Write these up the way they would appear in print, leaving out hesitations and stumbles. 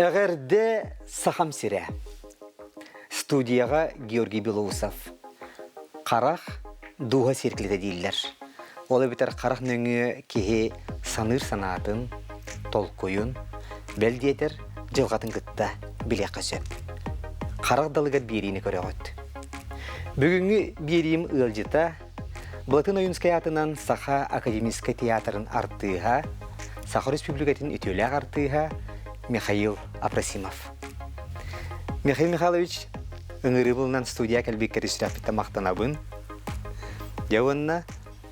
Эҕэрдэ Сахам сирэ. Студияҕа Георгий Белоусов. Харах дууһа сиэркилэтэ дииллэр. Ол эбэтэр харах нөҥүө киһи саныыр санаатын, толкуйун, бэл диэтэр, дьылҕатын кытта билиэххэ сөп. Харах далыгар биэриини көрөҕүт. Бүгүҥҥү биэриим ыалдьыта Былатын Ойуунскай аатынан Саха академическай театрын артыыһа, Саха Республикатын үтүөлээх артыыһа Михаил Апросимов. Михаил Михайлович, ыҥырыыбылынан студия кэлбиккэр сүрэхпиттэн махтанабын. Дьэ уонна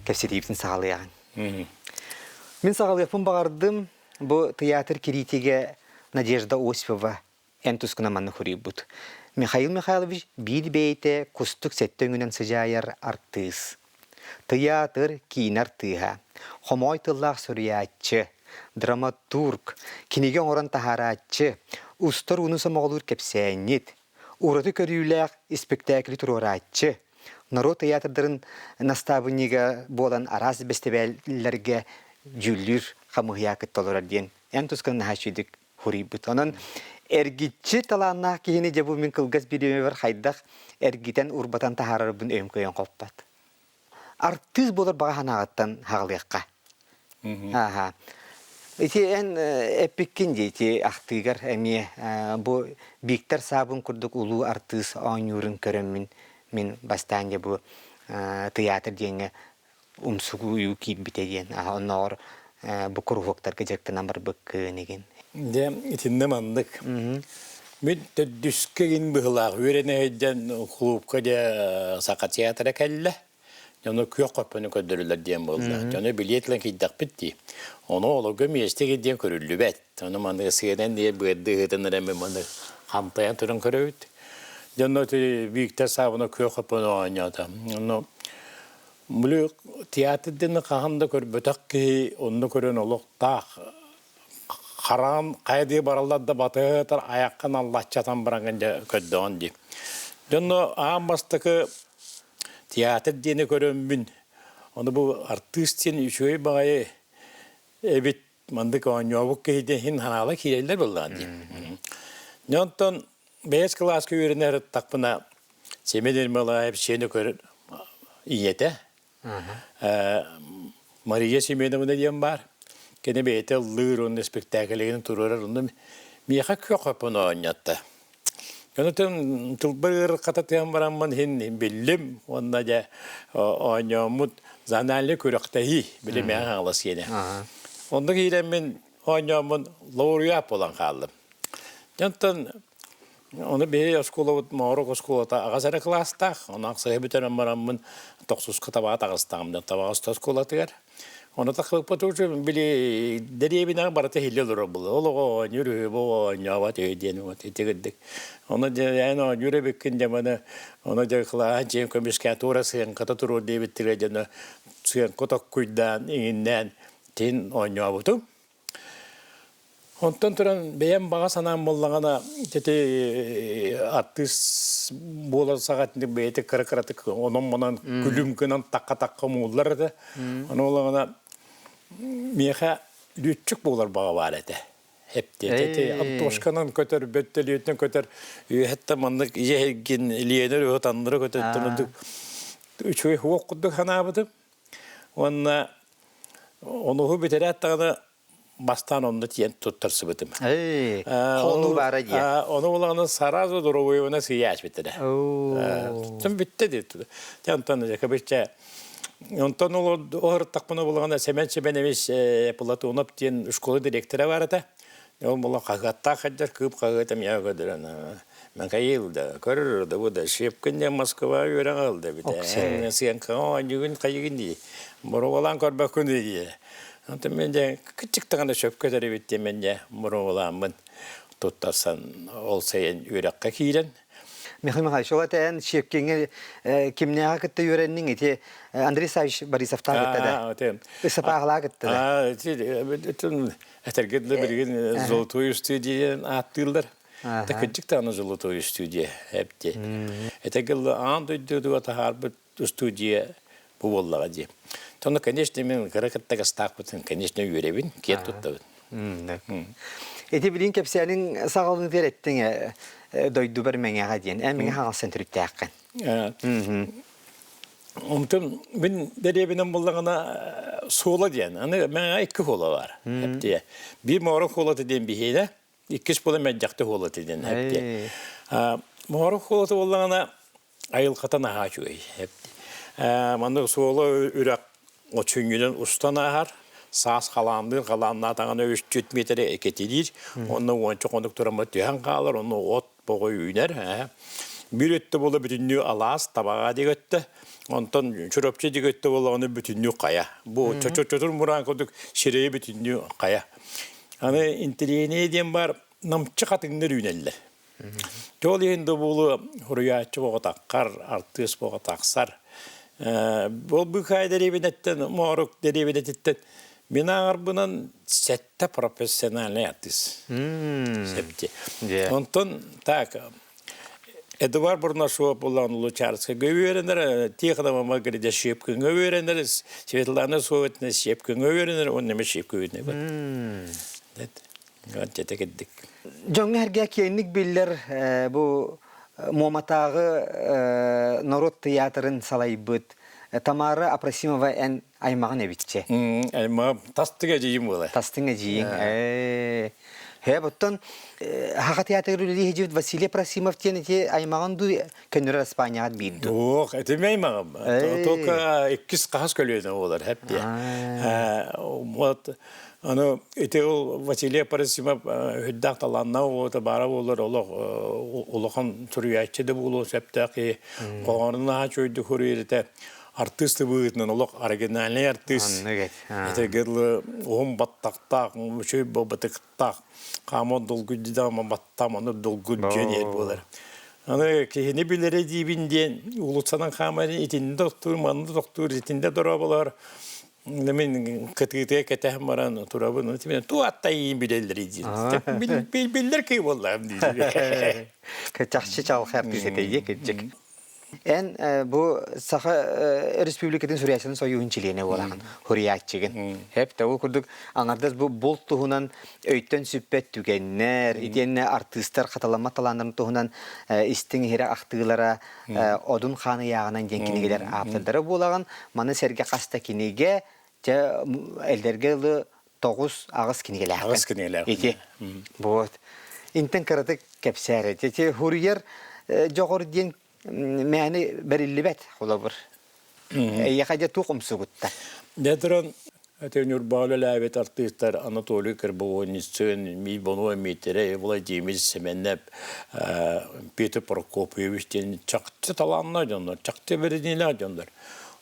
кэпсэтиибитин саҕалыаҕыҥ. Мин саҕалыахпын баҕардым бу тыйаатыр кириитигэ Надежда Осипова эн тускуна маннык суруйбут. Михаил Михайлович биир бэйэтэ кустук сэттэ өҥүнэн сыдьаайар артыыс. Тыйаатыр, киинэ артыыһа, хомоҕой тыллаах суруйааччы, драматург, кинигэ оҥорон таһаарааччы, устар ууну сомоҕолуур кэпсээнньит, ураты көрүүлээх испэктээкили туруорааччы, норуот тыйаатырдарын настаабынньыга буолан араас бэстибээллэргэ дьүүллүүр хамыыһыйа кытта олорор диэн эн тускун наһаа үчүгүйдүк хуруйбут. Онон эргиччи талааннаах киһини дьэ бу мин кылгас бириэмэбэр хайдах эргитэн урбатан таһаарарбын өйүм кыайан хоппот. Артыыс буолар баҕа санааҕыттан хаҕылыахха. Ааха. Ити эн эппиккин дии ити ахтыыгар эмиэ бу Виктор Саабын курдук улуу артыыс оонньуурун көрөммүн мин бастаан дьэ бу тыйаатыр диэҥҥэ умсугуйуу киирбитэ диэн оннооҕор бу куруһуоктарга дьарыктанан барбыккын игин. Дьэ итиннэ маннык. Мин төрдүскэ гин быһылаах үөрэнэ сылдьан клубка дьэ Саха театра кэллэ. Дьону күөх көппөнү көрдөрүллэр диэн буолла. Дьону билиэт ылан киирдэхпит дии. Ону олорго миэстэ диэн көрүллүбэт. Ону маны сыанан диэн быарды ыһытан эрэ маны хантайан туран көрөбүт. Дьонно Виктор Саввина күөх көппөнү оонньоото. Ону Били театр диэни хаһан да көрбөтөх киһи онно көрөн олох таах хараҕын хайа дии бараллар да батыһытар айаххын аллаччатан бараҥҥын дьэ көрдөҕүн дии. Дьонно аан бастакы театр диэни көрөммүн, ону бу артыыс диэн үчүгэй баҕайы эбит маннык оонньообут киһи диэн иһин ханаала киирэллэр буоллаҕа дии. Дьэ онтон бэйэс кылааска үөрэнэ сырыттахпына Семен Ермолаев сиэни көрөр ийэтэ Мария Семеновна диэн баар. Кини бэйэтэ ыллыыр уонна спектакльгын туруорар онно миэхэ күөх оппун оонньотто. Онтон тылбар ыарырҕата тыан бараммын иһин биллим уонна дьэ оонньооммут зональный күрэхтэһии били мэҥэ хаҥалас киэнэ. Онно киирэммин оонньооммун лауреат буолан хааллым. Онтон ону биһиги оскуолабыт Моорок оскуолата аҕас эрэ кылаастаах. Ону ахсыһы бүтэрэн бараммын тохсуска табаҕа таҕыстаҕым Табаҕас оскуолатыгар. Ону тахсыбыппыт уже били дэриэбинэҕэ барыта иһиллэ олорор буолла. Ол оҕо оонньуур үһү, бу оҕо оонньообот үһү диэн вот итигирдик. Ону дьэ эн оонньуур эбиккин дьэ маны ону дьэ кылааһын дьиэм көмүскээн туора сыаҥката туруор диэбиттэрэ дьоно сыаҥка токкуйдаан иҥиннээн тин оонньообутум. Онтон туран бэйэм баҕа санаам буоллаҕына ити артыыс буолар саҕатыннык бэйэтэ кыра-кыратык онон-манан күлүм гынан тахха-тахха мууллар этэ. Ону буоллаҕына миэхэ лүөччүк буолар баҕа баар этэ. Эптиэтэ ити Антошканан көтөр, бөртөлүөтүнэн көтөр, үөһэттэн маннык ийэ эргин Лиэнэр үһү таннары көтөттөн ордук үчүгэй уох курдук санаабытым. Уонна онуһу бүтэрээт даҕаны бастаан онно тиийэн туттарсыбытым. Хонуу баара дии. Ону булаҕына сразу доруобуйабына сыыйа ааспыттара. Тым бүттэ дии. Онтон кабычча онтон ол оһырыттахпына булаҕына Сэмэн Сэмэнэвич Платонов диэн школа директора бар этэ. Ол була хаһыаттаах сылдьар кыып хаһыатым я көрдөрөн Михаил да көрөр да бу да Щепкин диэн Москва үөрэҕэ ылда эбит. Сыаҥкаҕа оонньуугун хайыгын дии. Боруобалаан көрбөккүн дии. Онтон мен дьэ кыччык даҕаны сөпкө этэр эбит диэн мен дьэ боруобалааммын туттарсан ол сайын үөрэххэ киирэн Михаил Михайлович, ол эн Щепкиҥҥэ кимнээҕи кытта үөрэнниҥ ити Андрей Савич Борисовтаах кытта да? Ысапаахалаах кытта да? Этэргэ дылы билигин Золотую студия диэн ааттыыллар. Кырдьык даҕаны Золотую студия эбит. Этэргэ дылы аан дойдуга таһаарбыт студия бу буоллаҕа дии. Онно, конечно, мен кыра кыттыгастаахпытын, конечно, үөрэбин, киэн туттабын. Ити билин кэпсээниҥ саҕалыытыгар эттиҥ дойдубар Мэҥэҕэ диэн. Эн Мэҥэ Хаҥаластан төрүттээххин. Онтон мин дэриэбинэм буллаҕына суола диэн. Аны Мэҥэҕэ икки хуола бар. Эптиэ. Биир мооро хуолата диэн биһиэнэ, иккис буола Мэлдьэхти хуолата диэн эптиэ. Мооро хуолата буоллаҕына айылҕата наһаа үчүгэй. Маннык суола үрэх очүнньүнэн устан ааһар, саас халаанныыр, халааннаатаҕына үс-түөрт миэтэрэ экэтилиир, онно уонча хонук туран түһэн хаалар, онно от боҕо үүнэр. Биир өттө буола бүтүннүү алаас, табаҕа диэки өттө, онтон Чурапчы диэки өттө буоллаҕына бүтүннүү хайа. Бу чочур мураан курдук сирэйи бүтүннүү хайа. Аны интэриэһинэй диэн баар намчы хатыҥнар үүнэллэр. Ол иһин да буолуо суруйааччы буоҕатаххар, артыыс буоҕатахсар. Ол быыкаай дэриэбинэттэн, Моорук дэриэбинэтиттэн мин ааҕарбынан сэттэ профессиональный артыыс. Септи. Онтон так Эдуард Бурнашов булан Лучарскайга үөрэнэр, Тихонова Маргарита Щепкиҥҥа үөрэнэр, Светлана Совитина Щепкиҥҥа үөрэнэр, уонна эмэ Щепкин үөрэнэр. Дьэ кирдик. Дьоҥҥо-сэргэ киэҥник биллэр бу Муоматааҕы норуот тыйаатырын салайбыт Тамара Апросимова эн аймаҕын эбитчи. Аймаҕым тастыҥ эдьиийим буолар. Тастыҥ эдьиийиҥ. Ээ, оттон Саха театрыгар үлэлии сылдьыбыт Василий Апросимов диэн ити аймаҕын дуу көннөрөр Испанияҕа биир дуу? Ох, этим аймаҕым. Только иккис хаһыс көлүөнэ буолар, хэп диэ. Вот Аны ити ол Василий Апарасимов үрдээх талааннаах уота баара буоллар олох улахан суруйааччы да буолуон сөптөөх киһи. Хоһоонун наһаа үчүгэйдик суруйар этэ. Артыыс да быһыытынан олох оригинальный артыыс. Этэ дылы уһун баттахтаах, үчүгэй бытыктаах, хааман долгуйдам баттам аны долгуйдьуон иһэр буолар. Аны киһини билэрэ диибин диэн уулуссанан хаамар итиннэ тохтуур, манна тохтуур, итиннэ дорооболоһор. Мин кытыытыга кэтэһэн баран турабын, туаттайын билэллэр диир. Биллэр киһи буоллаҕым диир. Чахчы чалхай артыыс этэйиэ кырдьык. Эн бу Саха Республикатын Суруйааччытын сойууһун чилиэнэ буолаҕын, суруйааччыгын. Хэп ол курдук аҥардас бу булт туһунан өйтөн сүппэт түгэннэр, итиэннэ артыыстар хатыламмат талааннарын туһунан истиҥ иһирэх ахтыылара Одун хаан ыйааҕынан диэн кинигэлэр ааптардара буолаҕын. Маны сэргэ хас да кинигэ, дьэ элдэргэ ылы 9-8 кинигэлээхпин. Аҕыс кинигэлээх. Ити. Вот. Интен кыратык кэпсээр. Ити хуруйар дьоҕур диэн мээнэ бэриллибэт холобур. Эйиэхэ дьэ туох умсугутта? Дьэ туран Ити Ньурбаҕа үлэлээбит артыыстар Анатолий Карбованицын, Мий Миитэрэй, Владимир Семенов, Петр Прокопьевич диэн чахчы талааннаах дьоннор, чахчы бэриниилээх дьоннор.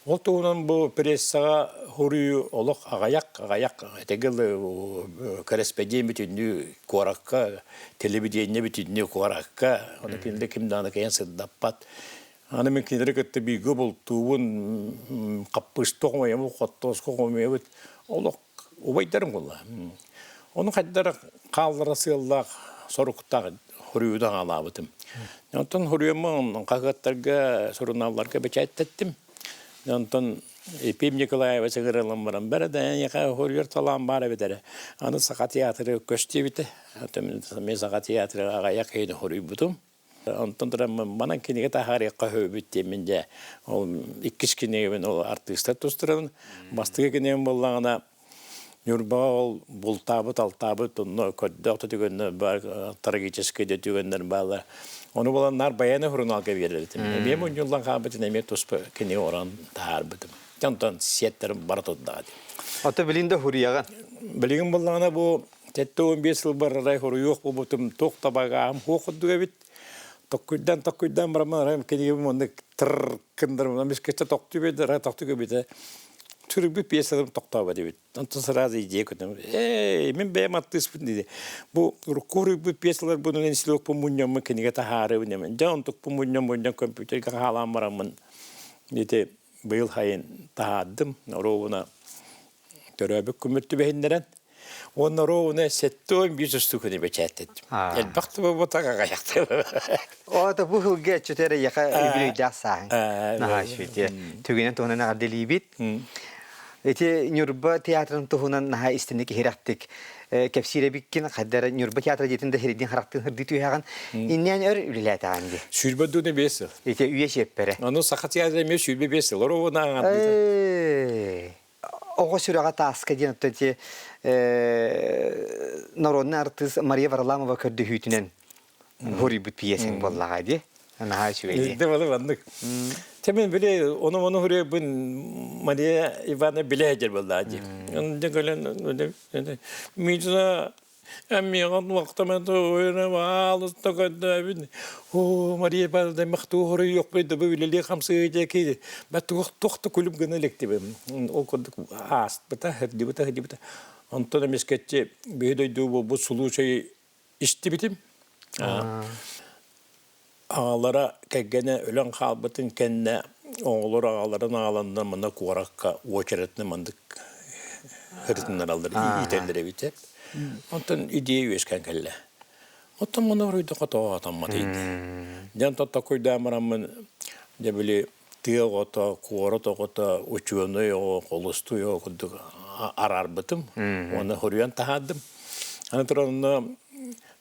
Ол туһунан бу прессаҕа суруйуу олох аҕыйах аҕыйах этигил кэрэспэдьиэн бүтүннүү куоракка, телевидение бүтүннүү куоракка, ону кинилэр ким даҕаны кэлэн сырдаппат. Аны мин кинилэри кытта бииргэ бултуубун, хаппыыста хомуйабыт, хортуоска хомуйабыт. Олох убайдарым буолла. Ону хайдах хааллара сыаллаах, соруктаах хоруйу аҕалаабытым. Онтон хоруйуммун хаһыаттарга, сурунаалларга бэчээттэттим. Онтон Епим Николаевич ыҥырыллан баран, бэрэ да эйиэхэ хоруйар талаан баар эбит эрэ. Аны Саха театры көстүбүтэ. Мин Саха театры аҕыйах киһини хоруйбутум. Онтон туран манан кинигэ таһаарыахха сөбүт диэммин дьэ ол иккис кинигэбин ол артыыстар тустарынан бастакы кинигэм буоллаҕына Ньурбаҕа ол бултаабыт алтаабыт онно көрдөөх да түгэннэр баар трагическай да түгэннэр бааллар ону булан наар баяны сурунаалга биэрэр этим эмиэ мунньуллан хаалбытын эмиэ туспа кинигэ орон таһаарбытым онтон сиэттэрим бара турдаҕа дии Ото билин да хуруйаҕын билигин буоллаҕына бу 75 сылбар арай хоруйуох буолбутум туох да багааһым суох курдук эбит. Токкуйдан токкуйдан бараммын арай кинигэбин маннык тыр гыннарым мискечче тохтуу биэрдэ арай тохтуу кэбитэ сүрүкпүт пьесаларым тохтообот эбит. Онтон сразу идея көтөм. Эй, мин бэйэм артыыспын диди. Бу урукку уруйбут пьесаларбын институппун мунньаммын кинигэ таһаарыбын эмэн. Дьэ онтукпун мунньам мунньан компьютерга хаалаан бараммын ити быйыл хайын таһаардым. Оруобуна төрөөбүт күммүт түбэһиннэрэн уонна ровно 75 устуканы бэчээттеттим. Элбэх да буолбатах аҕыйах да. Оото бу сылга өччөтө эрэ яха үбүлүйдээх сааһыҥ. Наһаа үчүгэй. Түгэнэн туһунан эҕэрдэлиибит. Ити Ньурба театрын туһунан наһаа истинник иһирэхтик кэпсиир эбиккин, хайдара Ньурба театра диэтин да сирдиин харахтыын хырдыы түһэҕин. Иннээн өр үлэлээтэҕин дии. 25 сыл. Ити үйэ сиэппэрэ. Ону Саха театра эмиэ 25 сыл. Оруобуна аҥардыыта. Оҕо сүрэҕэ тааска диэн оттон ити народный артыыс Мария Варламова көрдөһүүтүнэн хоруйбут пьесаҥ буоллаҕа дии. Наһаа үчүгэй дии. Дэ балы маннык. Те мен биле ону ону хуруйбун Мария Ивановна биле дер буоллаа дии. Онда кэлэн миджа Эмиэҕин уохтаман аалыста көрдөөбүн. Оо, Мария Ивановна махтуу хоруйуохпуй да бу үлэлии хамсыы диэки ба туох туох да күлүм гына иликтибин. Ол курдук ааспыта, сырдыбыта, сырдыбыта. Онтон эмискэччи биһи дойду буолбут случай истибитим. Аҕалара кэргэнэ өлөн хаалбытын кэннэ оҕолор аҕаларын аҕаланна манна куоракка уочаратынан маннык ырытыннараллар иитэллэр эбит. Онтон идея үөскээн кэллэ. Оттон маны оруйда хотоҕо атаммат иитэ. Дьон токкуйдаан бараммын дьэ били тыа оҕото, куорат оҕото, учуонай оҕо, холустуй оҕо курдук араарбытым. Уонна хоруйан таһаардым. Аны туран онно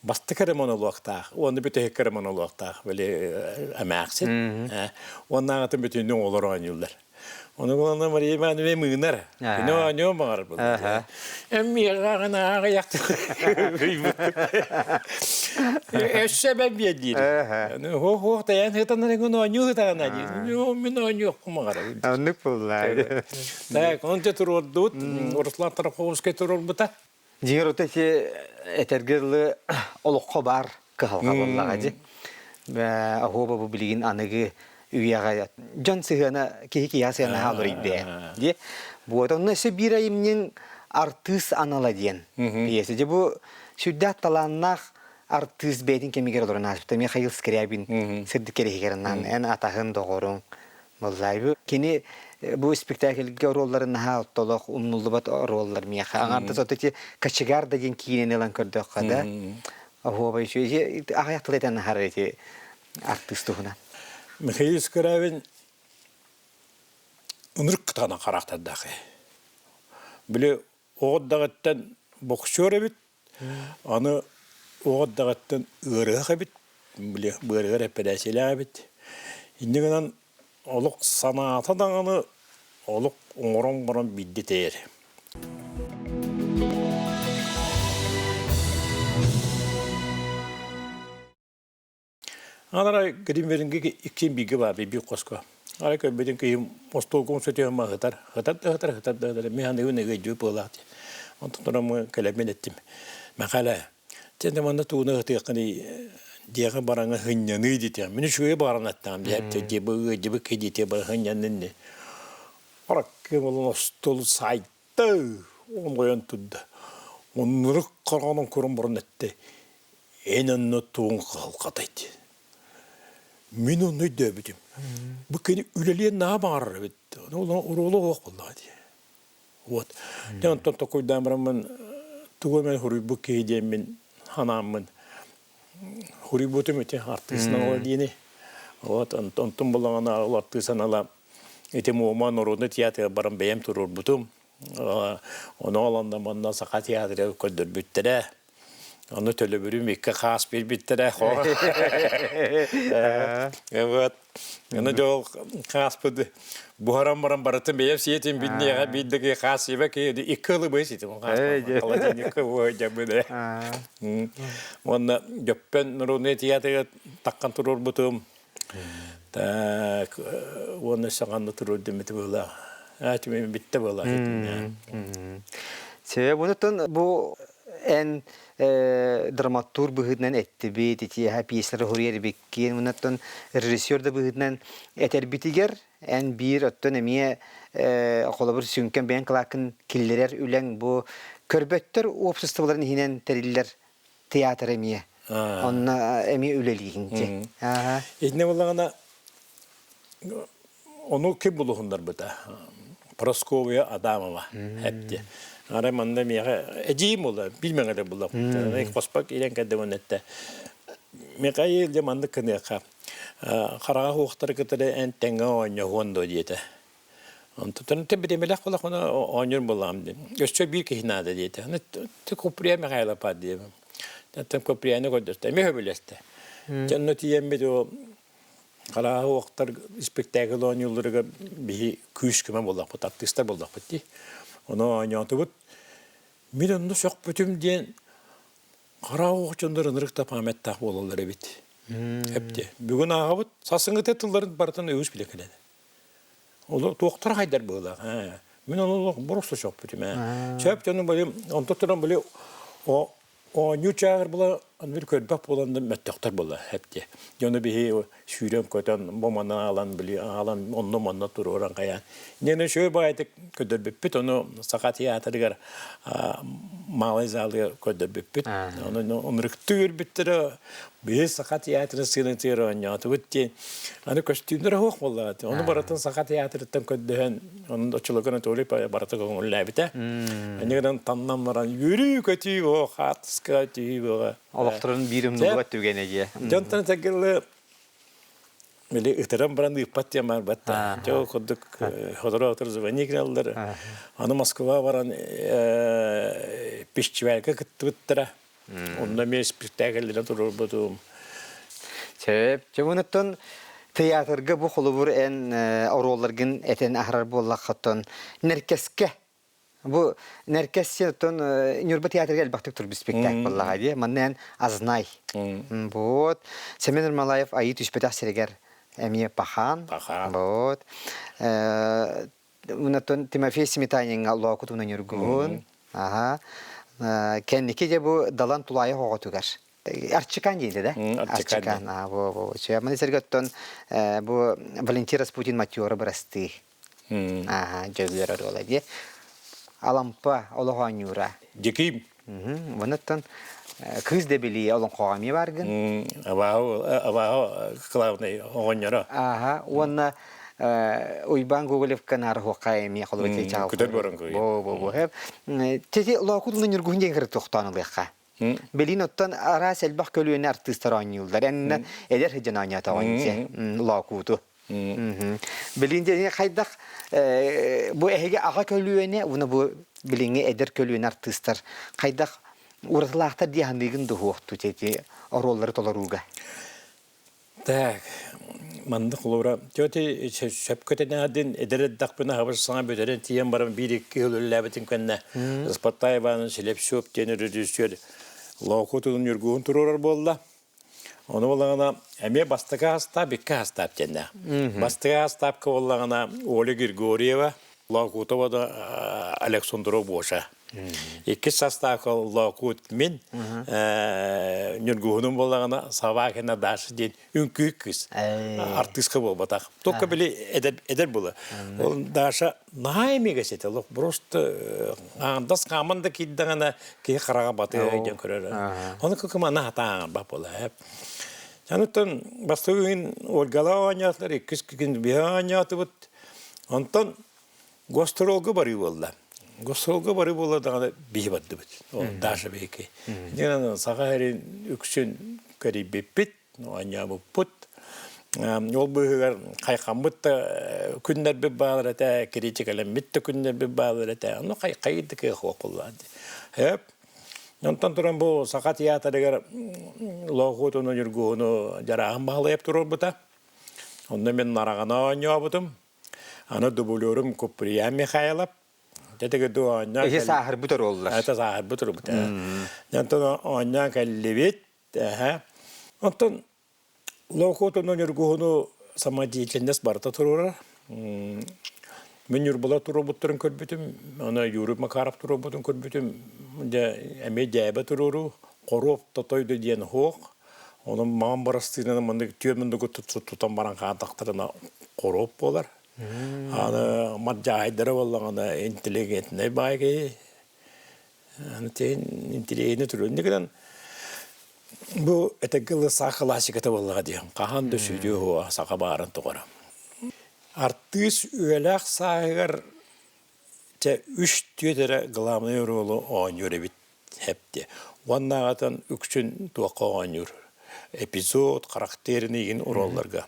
бастакы эрэ монолуоктаах, уонна бүтэһик эрэ монолуоктаах, били эмээхсин. Уонна аҕатын бүтүннүү оҕолор оонньууллар. Ону булана Мария Ивановна мыынар. Кини оонньуон баҕарар буолла. Эммиэҕин ааҕыйах Өссө бэбиэ диир. Хуох тайан хытанар гын оонньуу хытаҕына диир. Мин оонньуохпун баҕарабын. Оннук буолла. Так, он те туруордубут. Руслан Тараховскай туруорбута. Дьиҥэр ото ити этэргэ дылы олоххо баар кыһалҕа буоллаҕа дии. Оһуоба бу билигин аныгы үйэҕэ дьон сыһыана киһи киһиэхэ сыһыана хаалар дии. Вот онно өссө биир айымньыҥ артыыс анала диэн пьеса. Дьэ бу сүрдээх талааннаах артыыс бэйэтин кэмигэр олорон ааспыта Михаил Скрябин сырдык кэриһигэр анаан эн атаһын доҕоруҥ Буоллаайбы. Кини бу спектакльгэ оруолларын наһаа оттолох, умнуллубат оруоллар миэхэ. Аҥаардас ото ити Кочегар да диэн киинэни ылан көрдөххө да, оһуобай үчүгэй. Аҕыйах тыл этэн аһарар ити артыыс туһунан. Михаил Скрябин ынырык кытаанах харахтардаах. Били оҕо даҕыттан боксер эбит, Аны оҕо эрдэҕиттэн ыарыһах эбит, били быарыгар эппэрээссийэлээх эбит. Инньэ гынан олох санаата даҕаны олох оҥорон баран биирдэ тэйэр. Анара Гримверинги иккиэн бииргэ баар биир хоско. Арай көрбүтүн киһим остуолгум сөтүөм ыһытар, ыһытар да ыһытар, ыһытар да ыһытар. Мин аныгын ыгыйдыы быалаах дии. Онтон туран кэлэммин эттим. Мэхээлэ, сен манна тууну ыһытыаххыный диэҕи бараҥа хынньаныы диэтиэм. Мин үчүгэй бааран аттаҕым диэп дьибы ыдьыбы кидите ба хынньанын. Араккым олон остуол сайты оҥойон турда. Оннурук хараҕынан көрөн баран этте. Эн онно тугуҥ кыһалҕатай диэн. Мин онно өйдөөбүтүм. Бу кини үлэлиэн наһаа баҕарар эбит. Оруола суох буоллаҕа дии. Вот. Дьэ онтон токуйдаан бараммын тугу эмэ суруйбут киһи диэммин санааммын суруйбутум ити артыыс анала диэни. Вот онтон буллаҕына ол артыыс анала ити Муома народный театрга баран бэйэм туруорбутум. Ону олонно манна Саха театрыгар көрдөрбүттэрэ. Ону төлөбүрүм икки хаас биэрбиттэрэ. Вот. Ону дьол хааспыт буһаран баран барытын бэйэм сиэтим бинниэҕэ биирдэги хаас сиэбэ ки икки ылы быыс итим хаас холодильникка буһайдьабыт. Уонна Дьөппөн народный театрга таххан туруорбутум. Так, уонна саҥаны туруордум ити быһыылаах. Аатым бүттэ буолла. Себебі бұнытын бу эн драматург быһыытынан эттибит, итиэхэ пьесалары суруйар эбиккин, мунаттан режиссер да быһыытынан этэрбитигэр эн биир оттон эмиэ холобур сүҥкэн бэйэҥ кылааккын киллэрэр үлэҥ бу көрбөттөр уопсастыбаларын иһинэн тэриллэр театр эмиэ. Онно эмиэ үлэлиигин дии. Итиннэ буоллаҕына ону ким булуһуннарбыта? Прасковья Адамова эпти. Арай манна миэхэ эдьиийим буолла, билмэҥ эрэ буолла. Хоспок киирэн кэлдим этте. Михаил дьэ маннык гыныахха. Хараҕа суохтары кытары эн тэҥҥэ оонньоһуон дуо диэтэ. Онтон бириэмэлээх буоллахпына оонньуур буоллаҕым дии. Өссө биир киһи наада диэтэ. Аны Куприя Михайлов диэбим. Оттон Куприяны көрдөстө. Эмиэ сөбүлэстэ. Дьэ онно тиийэммит ол харааһы уохтар спектакль оонньуулларыгар биһи күүс-көмө буоллахпыт, артыыстар буоллахпыт дии. Ону оонньоотубут. Мин онно сөхпүтүм диэн хараа уох дьоннор ынырык да памяттаах буолаллар эбит. Эпти. Бүгүн ааҕабыт, сарсыҥҥыта тылларын барытын үгүс билэ кэлэн. Олор туохтара хайдар быһыылаах. Мин ону олох боросто сөхпүтүм ээ. Сөп дьону били онтон туран били оонньуу чааҕыр була аны көрбөх буолан да мөттөхтөр була эпти. Дьону биһи сүүрэн-көтөн бу маны аалан били аалан онно-манна туруоран хайаан. Инньэ үчүгэй баҕайытык көрдөрбүппүт ону Саха театрыгар малый залыгар көрдөрбүппүт. Ону ынырыктыы үөрбүттэрэ Биһи Саха театрын сыанатыгар оонньоотубут диэн аны көстүүмнэр оһох буоллаҕа. Ону барытын Саха театрыттан көрдөһөн, онон оччолорго Анатолий барыта көҥүллээбитэ. Инньэ гынан таннан баран үөрүү-көтүү буо, хаартыска түһүү буо. Олохторун биир умнуллубат түгэнэ дьиэ. Дьонтон этэргэ Били ытыран баран ыыппат диэн барбат да. Дьэ ол курдук сотору-сотору звонить гыналлар. Аны Москва баран фестивальга кыттыбыттара. Онно эмиэ спектакльлэрин туруорбутум. Сөп. Дьэ онуттан театрга бу холобур эн оруолларгын этэн аһарар буоллаххыттан Нэркэскэ Бу Нэркэс оттон Ньурба театрга элбэхтик турбут спектакль буоллаҕа дии. Манна эн Азнай. Вот. Семен Ермолаев айыы түспэтэх сиригэр эмиэ Пахан. Пахан. Вот. Онтон Тимофей Сметаниҥҥа Лоокут уна Ньургуһун. Аха. Кэнники дьэ бу Далан Тулаайах оҕотугар. Арчикан дииллэ да? Арчикан. Арчикан. Бу бу. Маны сэргэ оттон бу Валентин Распутин Матёра бырастыы. Ааһа, Дьөгүөр оруола дии. Алампа олох оонньуура. Дьикиим. Онуттан кыыс да билии олоҥхоҕо эмиэ бааргын. Абааһы, абааһы главный оҕонньоро. Ааһа, уонна Уйбаан Гоголевка наарыһуохха эмиэ холобур чаал. Күтэр борон көйө. Бу бу бу. Тети лоокут уна ньургуһун диэн кыры тохтоон ылыахха. Билин оттон араас элбэх көлүөнэ артыыстар оонньууллар. Эннэ эдэр сыдьан оонньоотоҕун лоокууту. Билин диэн хайдах бу эһиги аҕа көлүөнэ уна бу билиҥҥи эдэр көлүөнэ артыыстар хайдах уратылаахтар дии саныыгын дуһуохту эти оруоллары толорууга? Так, маннык холобура, тёти сөпкө тэнэһэрдин эдэр эрдэхпинэ хабыр саҥа бүтэрэн тиийэн баран биир-икки сыл үлэлээбитим кэннэ Спартак Иванович Слепцов диэн режиссер Лоокутун Ньургуһун туруорар буолла. Ону буоллаҕына эмиэ бастакы хастаап, икки хастаап диэннээх. Бастакы хастаапка буоллаҕына Оля Григорьева, Лоокутова да Александров Гоша. Иккис састаапка Лоокут мин, Ньургуһунум буоллаҕына Собакина Даша диэн үҥкүү кыыс. Артыыска буолбатах. Только били эдэр, эдэр була. Ол Даша наһаа эмигэс этэ. Олох просто аандас хааман да киирдэҕинэ киһи хараҕа батыа диэн көрөр. Ону кыкымана хатаан бап була. Онуттан бастакы күн Ольгала оонньоотулар, иккис күн биһи оонньоотубут. Онтон гастролга барыы буолла. Гастролга барыы буолла даҕаны биһи бардыбыт. Ол Даша биһики. Дьиҥинэн саха сирин үксүн кэрийбиппит, оонньообуппут. Ол быыһыгар хайхаммыт да күннэрбит баалар этэ, критикэлэммит да күннэрбит баалар этэ. Ону хайыр да кыах суох буоллаҕа дии. Онтон туран бу Саха театрыгар Лоохуутуну, Ньургуһуну Дьарааһын Баһылайап туруорбута. Онно мин Нараҕана оонньообутум. Аны дублерум Куприян Михайлов. Дьэ ду оонньоон Эһи сааһырбыт оруоллар. Это сааһырбыт урбут. Онтон оонньоон кэллибит. Онтон Лоокуутуну Ньургуһуну самодеятельность барыта туруорар. Мин Ньурбалар туруорбуттарын көрбүтүм, аны Юрий Макаров туруорбутун көрбүтүм. Дьэ, эмиэ дьээбэ туруоруу, хоруоп тотойду диэн суох. Онон маҥан барастыынан маннык түөрт муннугу тутан баран хаатахтарына хоруоп буолар. Аны мадьаайдара буоллаҕына интеллигентнэй баай киһи. Аны тиһин интеллигентнэй туруор. Инньэ гынан бу этэргэ дылы саха классиката буоллаҕа дии. Хаһан да сүдү уһуо саха баарын тухары. Артыыс үйэлээх сааһыгар чэ үс түөрт эрэ главный оруолу оонньуур эбит хэпти. Уоннааҕытын үксүн туохха оонньуур эпизод, характерын игин оруолларга.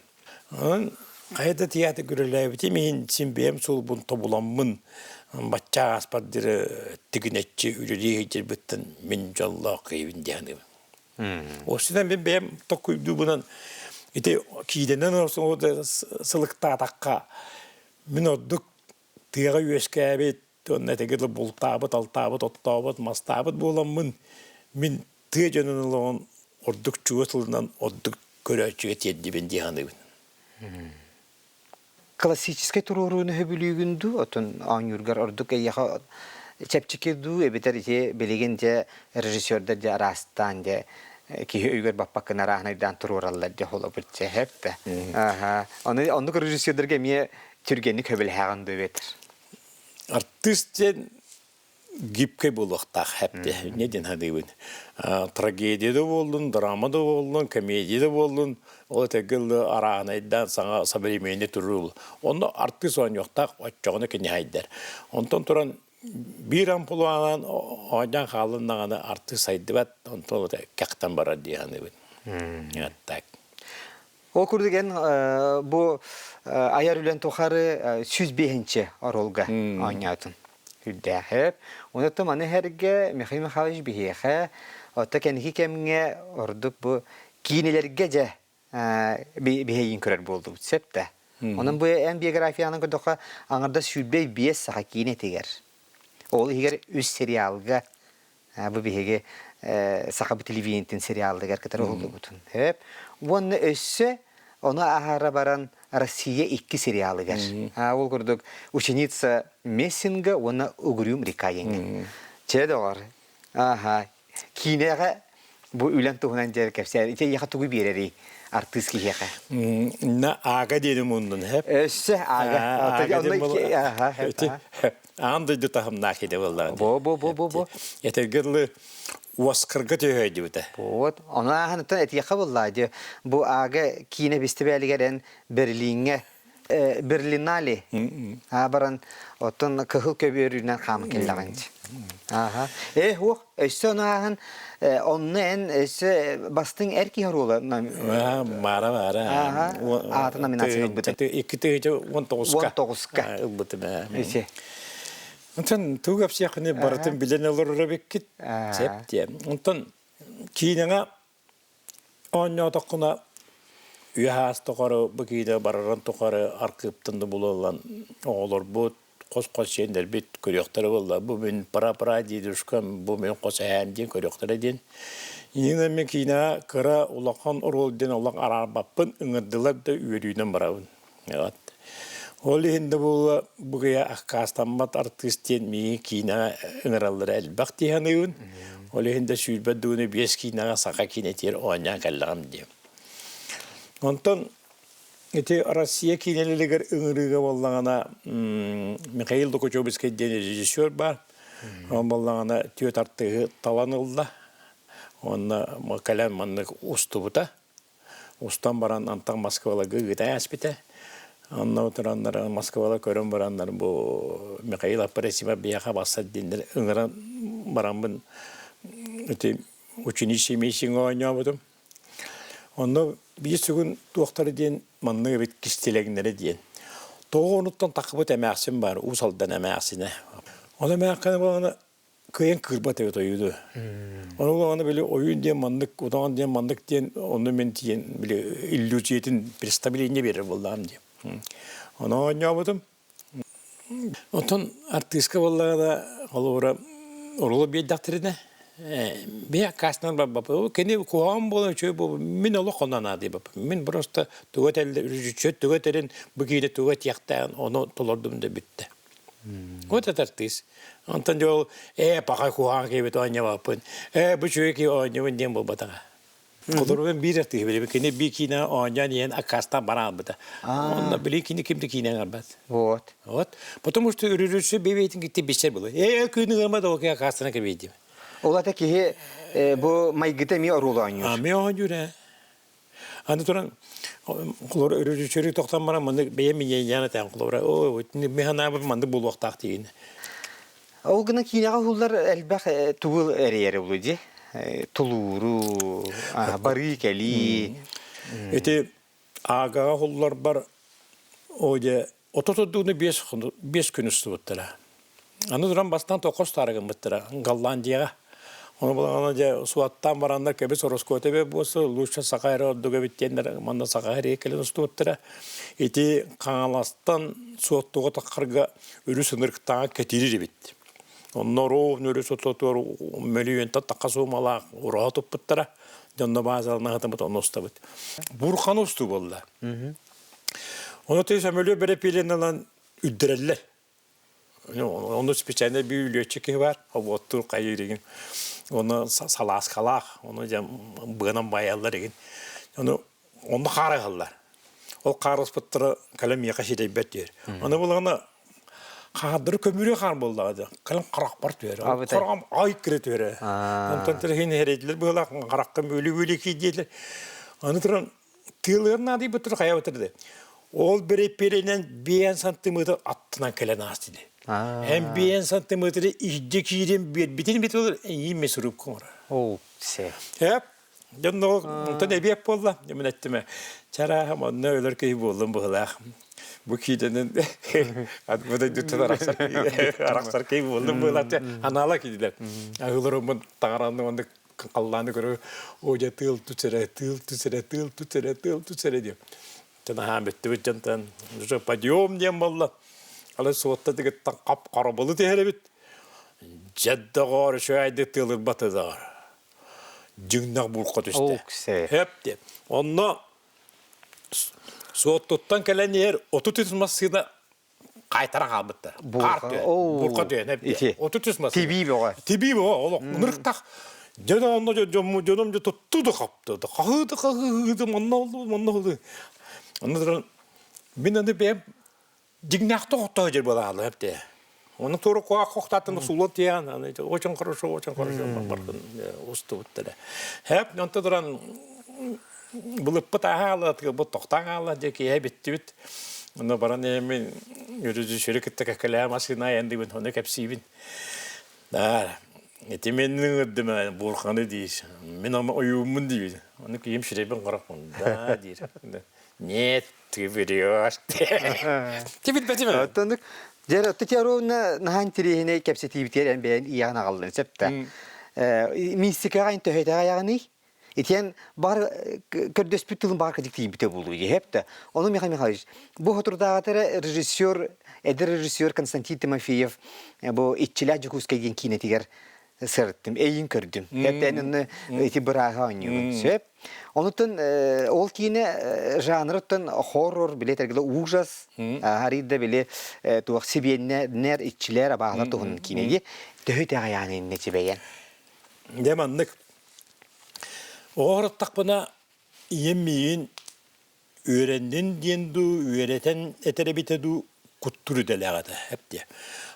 Онон Хайа да театр үлэлээбитим иһин син бэйэм суолбун тобуламмын бачча ааспар диэри тигинэччи үлэлии сылдьарбыттан мин дьоллоох киһибин дии саныыбын. Осынан мин бэйэм толкуйдуубунан ити киинэнэн сылыктаатахха мин ордук тыаҕа үөскээбит уонна этиги бултаабыт, алтаабыт, оттообут, мастаабыт буоламмын мин тыа дьонун олоҕун ордук чугас ылынан ордук көрөөччүгэ тиэрдибин дии саныыбын. Классическай туруорууну сөбүлүүгүн дуу, отун оонньуургар ордук эйиэхэ чэпчэки дуу, эбэтэр ити билигин дьэ режиссердар дьэ араастаан дьэ киһи өйүгэр баппаккын арааһынайдаан туруораллар дьэ холобур дьэ хэп да. Аха. Ону оннук режиссердарга эмиэ түргэнник хөбүлэһэҕин дуу эбэтэр? Артыыс диэн гибкэй буолуохтаах хэпти не диэн саныыбын. Трагедия да буоллун, драма да буоллун, комедия да буоллун, ол этэргэ дылы арааһынайдаан саҥа современный туруул. Онно артыыс оонньуохтаах оччоҕуна кини хайдар. Онтон туран биир амплуанан оонньоон хаалыннаҕына артыыс сайдыбат, онтон кэхтэн барар дии саныыбын. Так. Ол курдук эн бу айар үлэн тухары 105-инчи оруолга оонньоотун. Үрдээхэп. Онуттан маны эргэ Михаил Михайлович биһиэхэ отто кэнники кэмҥэ ордук бу киинэлэргэ дьэ биһиэйин көрөр буолдубут сөп да. Онон бу эн биографиянан көрдөххө аҥардас 105 саха киинэтигэр. Ол иһигэр үс сериалга Бу биһиги Сахабыт телевидениетин сериалыгар кытары уһуллубутун. Хөп. Уонна өссө ону аһара баран Россия икки сериалыгар. Ол курдук Ученица Мессинга уонна Угрюм река диэҥҥэ. Чэ доҕор. Аха. Киинэҕэ бу үлэн туһунан дьэ кэпсээр. Ити эйиэхэ тугу биэрэрий артыыс киһиэхэ? На аага диэни муннун хэп. Өссө аага. Аага диэн Аан дойду таһымнаах идэ буоллаҕа. Бу бу бу бу бу. Этэргэ дылы Оскарга түһөөдүбүтэ. Вот. Ону ааһан этиэхэ буоллаа дии. Бу АГ киинэ бэстибээлигэр эн Берлиҥҥэ Берлинале баран оттон кыһыл көбүөрүнэн хааман кэллэҕиҥ. Аха. Э, уох, өссө ону ааһан онно эн өссө бастыҥ эр киһи оруола Маара маара. Аха. Аата номинация ылбыта. 2019-ка. 19-ка. Ылбытым. Ити. Онтон тугу кэпсиэххиний барытын билэн олорор эбиккит. Сеп диэн. Онтон киинэҕэ оонньоотоххуна үйэ саас тухары бу киинэ барарын тухары архыыптан да булаллан оҕолорбут хос-хос сиэннэрбит көрүөхтэрэ буолла. Бу мин пра-прадедушкам, бу мин хос эһээм диэн көрүөхтэрэ диэн. Иннинэ мин киинэҕэ кыра улахан оруол диэн олох араарбаппын, ыҥырдылар да үөрүүнэн барабын. Вот. Ол иһин да буолла бу кыйа аккаастаммат артыыс диэн миигин киинэҕэ ыҥыраллара элбэх дии саныыбын. Ол иһин да сүүрбэт дугуну биэс киинэҕэ саха киинэтигэр оонньоон кэллэҕим диэн. Онтон Ити Россия киинэлэригэр ыҥырыыга буоллаҕына Михаил Докучобицкай диэн режиссер баар. Ол буоллаҕына түөрт артыыһы талан ылла. Уонна кэлэн маннык устубута. Устан баран антах Москваларга ыыта ааспыта. Онно тураннар Москвала көрөн бараннар бу Михаил Апарасимов биһиэхэ барсар диэннэр ыҥыран бараммын ити ученица миссиҥҥэ оонньообутум. Онно биир сүгүн туохтара диэн маннык эбит кистэлэҥнэрэ диэн. Тоҕо онуттан таххыбыт эмээхсин баар, Уус Алдан эмээхсинэ. Ол эмээххинэ буолана кыайан кыырбат эбит ойууну. Ону буолана били ойуун диэн маннык, удаҕан диэн маннык диэн онно мин тиийэн били иллюзиятын представление биэрэр буоллаҕым диэн. Ону оонньообутум. Оттон артыыска буоллаҕына, холобура, оруолу биэрдэхтэринэ, бэйэ аккаастанан барбаппын. Кини куһаҕан буолан үчүгэй буолбут. Мин олох онно наадыйбаппын. Мин просто тугу этэллэр, режиссер тугу этэрин, бу киинэ тугу этиэхтээҕин ону толордум да бүттэ. Вот это артыыс. Онтон дьэ ол ээ паха куһаҕан киһибит оонньообоппун, ээ бу үчүгэй киһи оонньуубун диэн буолбатаҕа. Холоругун биир артыыһы билэбин. Кини биир киинэ оонньоон иһэн аккаастаан баран албыта. Онно били кини ким да киинэ оҥорбот. Вот. Вот. Потому что режиссер бэйэтин китти билсэр было. Э, күнү гыма да окей аккаастана кэбийдим. Ол ата киһи бу майгыта эмиэ оруолу оонньуур. А ми оонньуур ээ. Аны туран холор режиссеры тохтон баран маннык бэйэм миньяна тэн холобура о ми ханаабыт маннык буолуохтаах диин. Ол гына киинэҕэ уһуллар элбэх тугу эрийэр булу дии? Тулууру, барыы-кэлии. Ити аагаҕа уһулларбар О дьэ, отут 5 күн устубуттара. Аны туран бастаан токос таары гыммыттара Голландияҕа. Ону булаҕана дьэ суаттаан бараннар кэбис ороскуота эбэ буолса лучше саха эрэ ордук эбит диэннэр манна саха эрэ кэлэн устубуттара. Ити Хаҥаластан Суоттуга таххарга өрүс ынырыктааҕа кэтиир эбит. Онно ровно өрүс ортотугар мөлүйүөнтэн тахха суумалаах ураһа туппуттара. Дьонно баазалана сытыммыт онно устабыт. Бурхан устуу буолла. Ону ты сөмөлүө бэрэпиилин ылан үрдэрэллэр. Ону специально биир лүөччүк киһи бар, оттуур хайыыр игин. Ону салааскалаах, ону дьэ быанан баайаллар игин. Ону онно хаара ыһаллар. Ол хаарыспыттара кэлэн миэхэ ситэйбэт диэр. Аны булаҕына хаардары көмүрүө хаар буоллаҕа дии. Кэлэн харахпар түһэр. Хараҕым ай кире түһэрэ. Онтон тириһин эрэйдилэр быһыылаах хараххын бүөлүү-бүөлүү киирдиэлэр. Аны туран Тыалыгар наадыйбыттар хайабыттар да. Ол бэрэпиэринэн биэн сантиметр аттынан кэлэн аас дии. Эн биэн сантиметры иһдьэ киирэн биэрбитин бит олор эйиин месурупка оҥорор. Ол се. Эп. Дьон онтон эбиэк буолла. Мин эттим чарааһым онно өлөр киһи буоллум быһылаах. Бу киидэнин бу дойдуттан арахсар арахсар киһи буоллум быһылаах. Анаала киидилэр. Аһыларыммын таҥаранны оннук халлааны көрө оо дьэ тыал түс эрэ тыал түс эрэ тыал түс эрэ тыал түс эрэ диэн наһаа бүттүбүт дьонтон уже подъем диэн буолла алы суотта дигиттан хап-хара былыт иһэр эбит дьэ доҕоор үчүгэйдик тыалырбата доҕор дьиҥнэх булка түстэ хэп диэн онно суоттуттан кэлэн иһэр 33 массыына Кайтара хаалбыттар. Хаар түһэн, бурка түһэн эбит. 33 мас. Тибии бөҕө. Тибии бөҕө, олох ынырыктах. Дьон онно дьомму дьонум дьэ тутту да хапты. Хаһыы да хаһыы да манна олду, манна олду. Онно туран мин аны бэйэм дьиҥнээх тохтоо дьэр буолаалы эбит. Оны туора куа хохтатын сулуон тиээн, аны очень хорошо, очень хорошо бардын устубуттара. Хэп, онто туран Былыппыт ааһаала, тыалбыт тохтоон хаалла, дьэ киэһэ бүттүбүт. Онно баран иһэммин режиссеры кытта кэккэлэһэ массыына айанныыбын, ону кэпсиибин. Да, ити мин ыҥырдым буурханы диир. Мин ойууммун диибин. Ону киһим сирэйбин харахпын. Да диир. Нет, ты врешь. Ти билбэтим. Оттон дьэ Татьяна наһаа интэриэһинэй кэпсэтиибитигэр эн бэйэн ийэҕин аҕаллын сөп да. Мистикаҕа эн төһөтөҕө айаҕыный? Итиэн бар көрдөспүт тылын баар кыдык тиийбитэ буолуо диэһэп да. Ону Михаил Михайлович, бу хотурдааҕытара режиссер, эдэр режиссер Константин Тимофеев бу Иччилээх Дьокуускай диэн киинэтигэр сырыттым, эйин көрдүм. Эптэн онно ити бырааһа оонньуубун. Сөп. Онуттан ол киинэ жанрыттан хоррор, били этэргэ ужас, арыйда били туох сибиэннэр, иччилэр, абааһылар туһунан киинэги төһө итэҕэйэҕин иннэ тибэйэн. Дьэ маннык Оҕо сырыттахпына ийэм миигин үөрэннин диэн дуу, үөрэтэн этэр эбитэ дуу, куттуур идэлээх этэ эп диэ.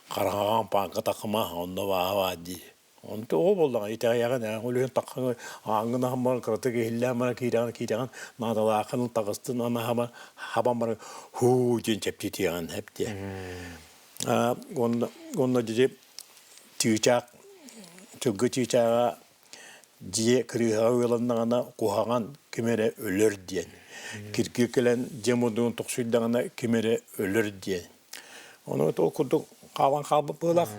Хараҥаҕа пааҥка таххыма, онно баа дии. Онто оҕо буоллаҕа итэҕэйэҕин ээ, ол иһин таххаҥ ааҥҥын аһан баран кыратык иһиллээн баран киирэҕин киирэҕин наадалааххын таҕыстын аны хаба хабан баран һуу диэн чэпчэтиэҕин эп диэ. Уонна уонна дьи чыычаах сылгы чыычааҕа дьиэ кырыыһаҕа ыаланнаҕына куһаҕан ким эрэ өлөр диэн. Киргил кэлэн дьиэ муннугун тохсуйдаҕына ким эрэ өлөр диэн. Ону ол курдук хаалан хаалбыт быһыылаах.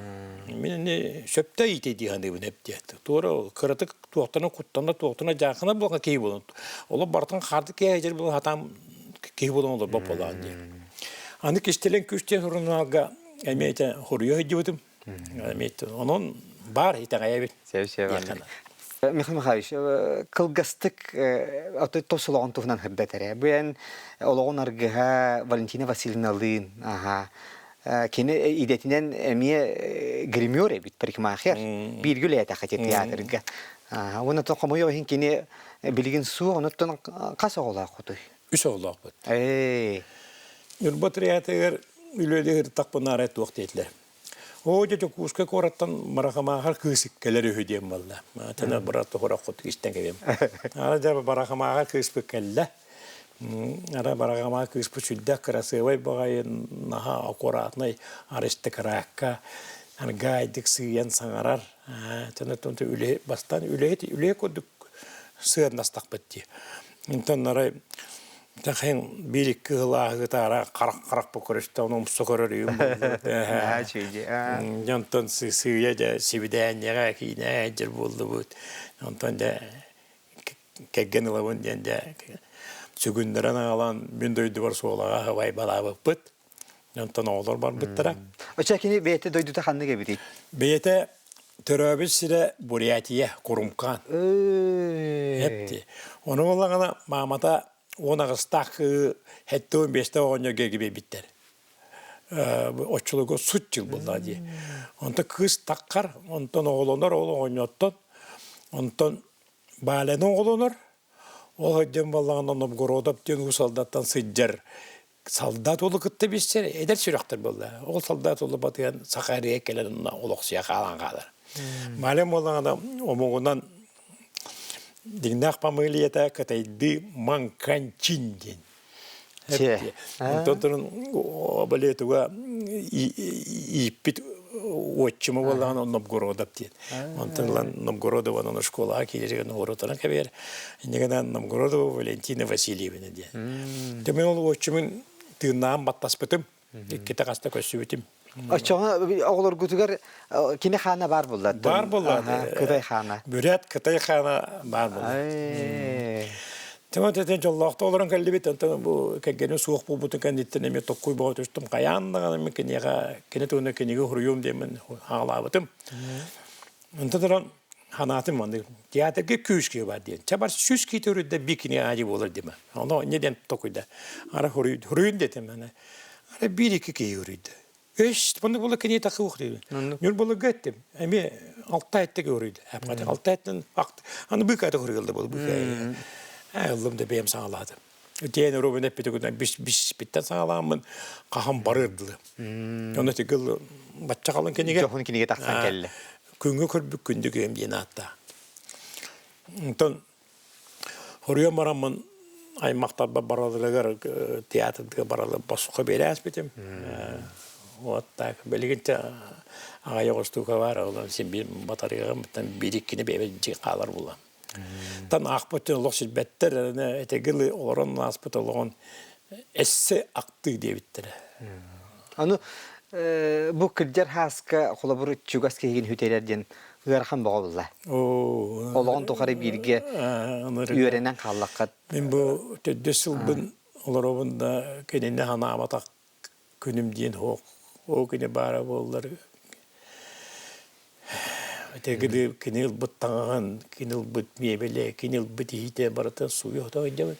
Мин ини сөптөөх иитии дии саныыбын эп диэт. Туора кыратык туохтана куттана туохтана дьаахына буолан киһи буолан. Олох барытын хаардык киһи дьэр буолан сатаан киһи буолан олорбот буолаҕын диэн. Аны кистэлэҥ күүс диэн сурунаалга эмиэ этэ хоруйа сылдьыбытым. Эмиэ онон баар итэҕэйэбит. Сөп-сөп. Михаил Михайлович, кылгастык тос олоҕун туһунан сырдат эрэ. Бу эн олоҕун аргыһа Валентина Васильевналыын, аха, кини идэтинэн эмиэ гример эбит, парикмахер. Бииргэ үлэлээтэххэ театрга. Уонна хомойуох иһин кини билигин суох, онуттан хас оҕолооххутуй? Үс оҕолоохпут. Ээ. Ньурба тыйаатырыгар үлэлии сырыттахпына арай туох диэтилэр. Оо, дьэ Дьокуускай куораттан Марахамааҕар кыыс кэлэр үһү диэн буолла. Тана брат тоһороххут истэн кэлиэм. Ара дьэ Барахамааҕар кыыспыт кэллэ. Ара Барахамаа кыыспыт сүрдээх кырасыабай баҕайы, наһаа аккуратнай аристократка, аргаайдык сыыйан саҥарар. Тана үлэ бастаан үлэһит үлэ курдук сыаннастахпыт дии. Онтон арай Тэхэн биир икки ыһылааһыгытаара харах харахпы көрүстэ ону умса көрөр үйүм буоллубут. Наһаа үчүгэй. Онтон сыыйа дьэ сибидээнньэҕэ киинэ дьэр буоллубут. Онтон дьэ кэргэн ылабын диэн дьэ сүгүннэрэн аҕалан мин дойдубар суолаҕа хабай балаабыппыт. Онтон оҕолор барбыттара. Оча кини бэйэтэ дойдута ханнык эбитий? Бэйэтэ төрөөбүт сирэ Бурятия, Курумкаан. Эпти. Ону буоллаҕына маамата 18-таах 75-те оҕонньорго эгибэйбиттэр. Оччолорго сут дьыл буоллаҕа дии. Онтон кыыс таххар, онтон оҕолонор ол оҕонньоттон, онтон Бааляны оҕолонор. Ол өйдөн буоллаҕына Новгородов диэн уу солдаттан сылдьар солдат уолу кытта билсэр эдэр сүрэхтэр буолла. Ол солдат уолу батыһан Сахария кэлэн онно олохсуйа хаалан хаалар. Маля буоллаҕына омугунан дьиҥнээх фамилията кытайдыы Маҥканчин диэн. Онтон туран балетуга ииппит отчима буоллаҕына Новгородов диэн. Онтон ылан Новгородова ону школаҕа киирэригэр Новгородтан кэбиһэр. Инньэ гынан Новгородова Валентина Васильевна диэн. Дьэ мин ол отчимын тыыннаан баттаспытым. Иккитэ хаста көрсүбүтүм. Оччоҕо оҕолоргутугар кини хаана баар буолла? Баар буолла. Кытай хаана. Бүрээт Кытай хаана баар буолла. Тема тэтен дьоллоохто олорон кэллибит, онтон бу кэргэним суох буолбутун кэнниттэн эмиэ токкуй боҕо түстүм. Хайаан даҕаны мин киниэхэ кини туһунан кинигэ суруйуом диэммин хаалаабытым. Онтон туран ханаатым маннык театрга күүс киһи бар диэн. Чэ бар сүүс киһи төрүддэ би кинигэ аадьы буолар дима. Ону не диэн токуйда. Ара хуруйун детим. Ара биир икки киһи хуруйда. Өс, бұны бұлы кини тақы оқы Нүр бұлы гөттім. Эми алта әттеге хуруйда. Алта әттен аны быка хуруйылды бұл быка. Ыллым да бэйэм саҥалаатым. Тиэн Робин эппитигинэн бис бис биттен саҥалааммын хаһан барырдылы. Онно тигил бачча халын кинигэ. Дьоһун кинигэ тахсан кэллэ. Күҥҥэ көрбүт күндү киһим диэн аатта. Онтон хоруйан бараммын аймахтарбар бараларыгар театрга баралар босхо биэрээспитим. Вот так. Билигин аҕай оҕустуука баар, ол син биир батарыаҕым, биир иккини бэйэбит дьиэ хаалар буолла. Тан аахпыт олох сирбэттэр, этигил олорон ааспыт олоҕун эссе актыы диэбиттэрэ. Аны бу кырдьар хааска холобур чугас киһигин хүтэрэр диэн ыарахан боҕо булла. Олоҕун тухары бииргэ үөрэнэн хааллаххат. Мин бу төрдүс сылбын олоробун да кинини санаабатах күнүм диэн суох. Ол кини баара буоллар Этигили кини ылбыт таҥаһын, кини ылбыт миэбэлэ, кини ылбыт иһитэ барыта сууйа-ото сылдьабын.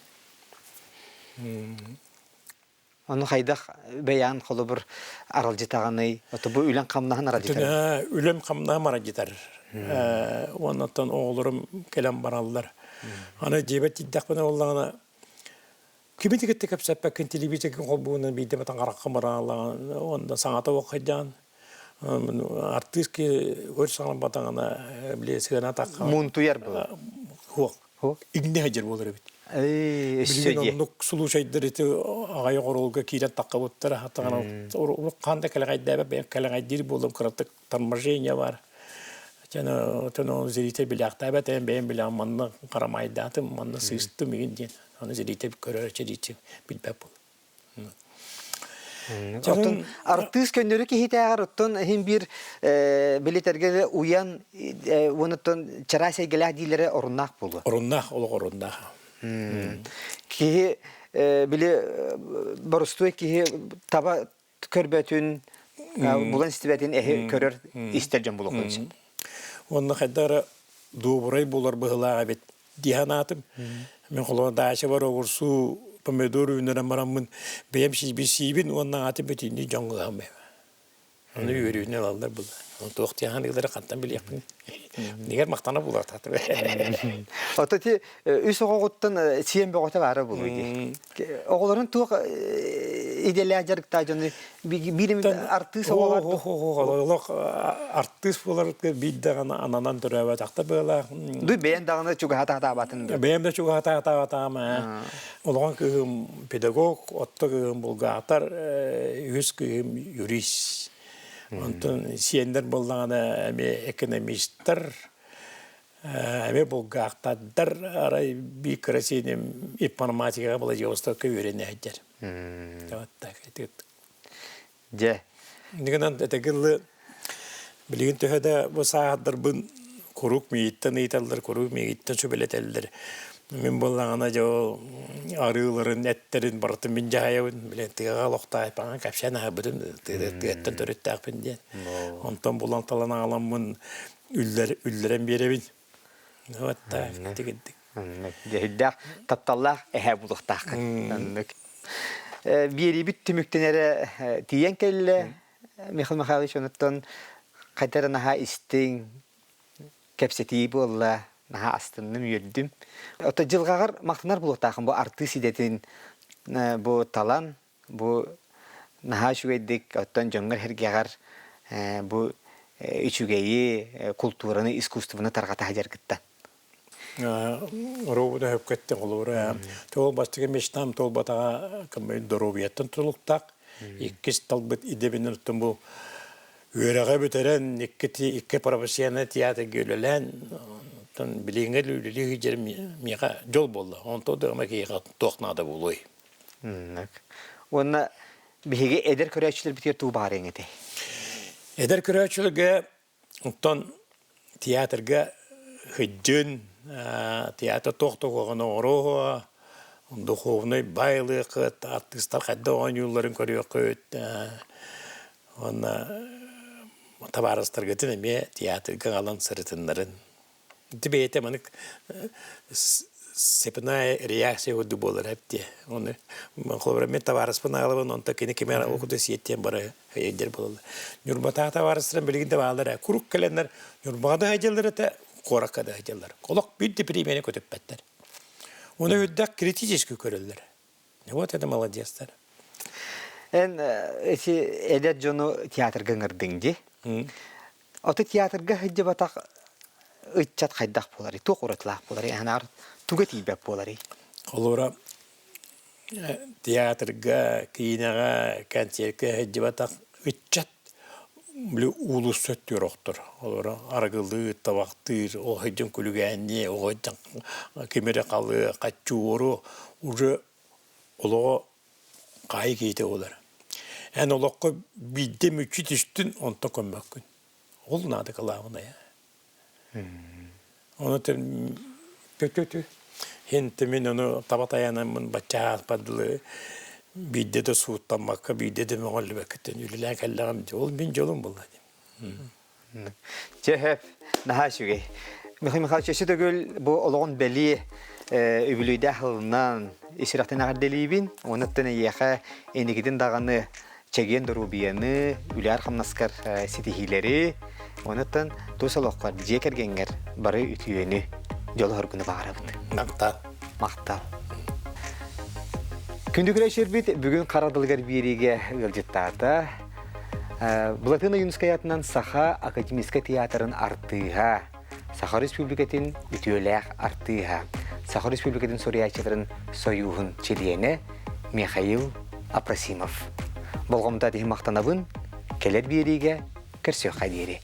Ону хайдах бэйээн холобур аралдьытаҕыный? Ото бу үлэҥ хамнаһын аралдьытар. Үлэм хамнаһым аралдьытар. Уоннаттан оҕолорум кэлэн бараллар. Аны дьиэбэр тиийдэхпинэ буоллаҕына Кими кытта кэпсэппэккин телевизорга холбуунан биирдэ батан харахха бараалаан уонна саҥата уоххайдаан артыыс ки өр саҥарбатаҕына били сыана атахха Муунтуйар буолар. Хуох. Игне хадьыр буолар эбит. Өссө Билигин оннук случайдар ити аҕай оҕоруолга киирэн таххабыттара хатаҕына урут хаан да кэлэҕэйдээбэт бэйэм кэлэҕэйдиир буоллум кыратык торможение бар. Отон зритель билээхтээбэт эм бэйэм билэҕин манна харамайдаатым манна сыыстым игин диэн аны зритель көрөр зритель билбэт буол. Оттон артыыс көннөрү киһитээҕэр оттон иһин биир билитэргэ уйан уонуттан чараас эйгэлээх дииллэрэ оруннаах буолуо. Оруннаах, олох оруннаах. Киһи били боростуой киһи таба көрбөтүн, булан истибэтин эһи көрөр истэр дьон булуоххун сөп. Уонна хайда эрэ дуобурай буолар быһыылаах эбит дии санаатым. Мин холобур даачабар оҕурсуу помидор үүннэрэн бараммын бэйэм сиибин уонна ааты бүтүннүү дьоҥҥо ыһам Ону үөрүүнү ылаллар була. Туох диэхин ыылары хантан билиэхпин. Нигер махтана булар татым. Ото ти үс оҕоҕуттан сиэн бөҕөтө баара буолуо дии. Оҕолорун туох идэлээх дьарыктаах дьону биир артыыс оҕолор Олох артыыс буоларга биир даҕаны ананан төрөөбөтөхтө быалаах. Ду бэйэн даҕаны чугаһатаатаабатын. Бэйэм да чугаһатаатаабатаам ээ. Улахан кыыһым педагог, отто кыыһым булгаатар, үһүс кыыһым юрист. Онтон сиэннэр буоллаҕына эмиэ экономистар. Эми булгаахтардар арай биир кыра сиэним информатикаҕа Владивостокка үөрэнэ сылдьар. Вот так Дьэ. Гынан этэгиллы билигин төһө да бу сааһырдарбын куруук миигиттэн ыйыталлар, куруук миигиттэн сүбэлэтэллэр. Мин буоллаҕына дьэ ол арыыларын, эттэрин барытын мин дьаһайабын. Билэн тыаҕа олохтоохпаҥа кэпсээн аһарбытым тыаттан төрүттээхпин диэн. Онтон булан талан аҕаламмын үллэр үллэрэн биэрэбин. Вот так тигирдик. Дьэһилдээх, тапталлаах эһээ булуохтааххын. Оннук. Биэриибит түмүктэн эрэ тиийэн кэллэ. Михаил Михайлович онуттан хайда эрэ наһаа истиҥ кэпсэтии буолла. Наһаа астынным, үөрдүм. Ото дьылҕаҕар махтанар буолуохтааххын бу артыыс идэтин бу талан Бу наһаа үчүгэйдик оттон дьоҥҥор-сэргэҕэр бу үчүгэйи, култуураны, искусствоны тарҕата сылдьаргыттан. Робота хөпкөттен холобура тоол бастакы мечтам туолбатаҕа доруобуйаттан тутулуктаах. Иккис талбыт идэбинэн оттон бу үөрэҕи бүтэрэн икки икки профессиональный театрга үлэлээн оттон билиҥҥэ үлэлии сылдьар миэхэ дьол буолла. Онтон да киһиэхэ туох наада буолуой? Уонна биһиги эдэр көрөөччүлэрбитигэр тугу баҕарыаҥ этэй? Эдэр көрөөччүлэргэ оттон театрга сылдьын, театр туох туһугун оҥоруо, духовнай байлыаххыт, артыыстар хайдах оонньуулларын көрүөххүт уонна табаарыстаргытын эмиэ театрга аҕалан сырытыннарын. Ити бэйэтэ маннык цепная реакция курдук буолар эбит дии. Оны холобура мен табаарыспын аҕалабын, онто кини кими эрэ ол курдук сиэттиэн бары өйдер буолаллар. Ньурбатааҕы табаарыстарым билигин да бааллар ээ. Куруук кэлэннэр Ньурбаҕа да сылдьаллар этэ, куоракка да сылдьаллар. Олох биир да премияны көтүппэттэр. Оны үрдэх критически көрөллөр. Вот это молодецтар. Эн эти эдэр дьону театрга ыҥырдыҥ дии. Ото театрга сылдьыбатах ыччат хайдах буоларый? Туох уратылаах буоларый? Аһынаар туга тиийбэт буоларый? Холобура, театрга, киинэҕэ, концертка сылдьыбатах ыччат били уулусса өттүгэр охтор. Холобура, арыгылыыр, табахтыыр, ол сылдьан күлүгээнниэ, ол сылдьан ким эрэ халыа, хаччы уже олоҕо хаайыы киһитэ буолар. Эн олоххо биирдэ мүччү түстүн, онто көммөккүн. Ол наада кылаабынайа. Ону тө хинти мин ону таба тайанаммын бачча ааспар дылы биирдэ да сууттаммакка, биирдэ да мөҕүллүбэккиттэн үлэлээн кэллэҕим дии. Ол мин дьолум буолла дии. Чэ, сөп. Наһаа үчүгэй. Михаил Михайлович, өссө төгүл бу олоҕун бэлиэ үбүлүйдээх ылынан ис-сүрэхтэн эҕэрдэлиибин. Онуттан эйиэхэ инникитин даҕаны чэгиэн доруобуйаны, үлээр-хамнаскар ситиһиилэри, онуттан тус олоххор, дьиэ кэргэҥҥэр бары үтүөнү, дьолу-соргуну баҕарабыт. Махтал. Махтал. Күндү күрэшербит бүгүн хара дылыгар биэриигэ ыалдьыттаата. Былатыан Ойуунускай аатынан Саха академическай театрын артыыһа, Саха Республикатын үтүөлээх артыыһа, Саха Республикатын суруйааччыларын сойууһун чилиэнэ Михаил Апросимов. Болҕомто иһин махтанабын, кэлэр биэриигэ көрсүөххэ диэри.